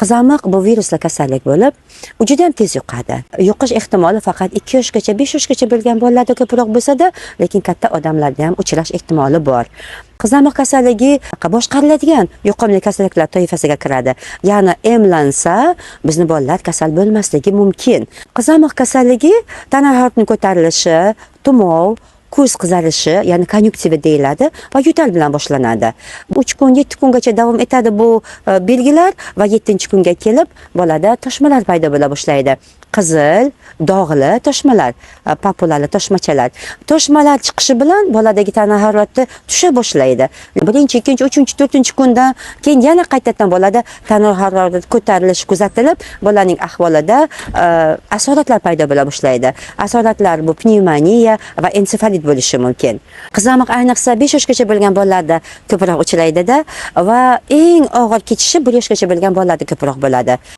Qizamiq bu virusli kasallik bo'lib, u juda ham tez yuqadi. Yuqish ehtimoli faqat 2 yoshgacha, 5 yoshgacha bo'lgan bolalarda ko'proq bo'lsa-da, lekin katta odamlarda ham uchrash ehtimoli bor. Qizamiq kasalligi boshqariladigan yuqumli kasalliklar toifasiga kiradi. Ya'ni emlansa, bizni bolalar kasal bo'lmasligi mumkin. Qizamiq kasalligi tana haroratining ko'tarilishi, tumov, ko'z qizarishi, ya'ni konyuktiva deyiladi va yo'tal bilan boshlanadi. 3 kun, 7 kungacha davom etadi bu belgilar va 7-kunga kelib bolada toshmalar paydo bo'la boshlaydi. Qizil, dog'li toshmalar, papulali toshmachalar. Toshmalar chiqishi bilan boladagi tana harorati tusha boshlaydi. Birinchi, ikkinchi, uchinchi, to'rtinchi kundan keyin yana qaytadan bolada tana harorati ko'tarilishi kuzatilib, bolaning ahvolida asoratlar paydo bo'la boshlaydi. Asoratlar bu pnevmoniya va ensefalit bo'lishi mumkin. Qizamiq ayniqsa 5 yoshgacha bo'lgan bolalarda ko'proq uchraydida va eng og'ir kechishi 1 yoshgacha bo'lgan bolalarda ko'proq bo'ladi.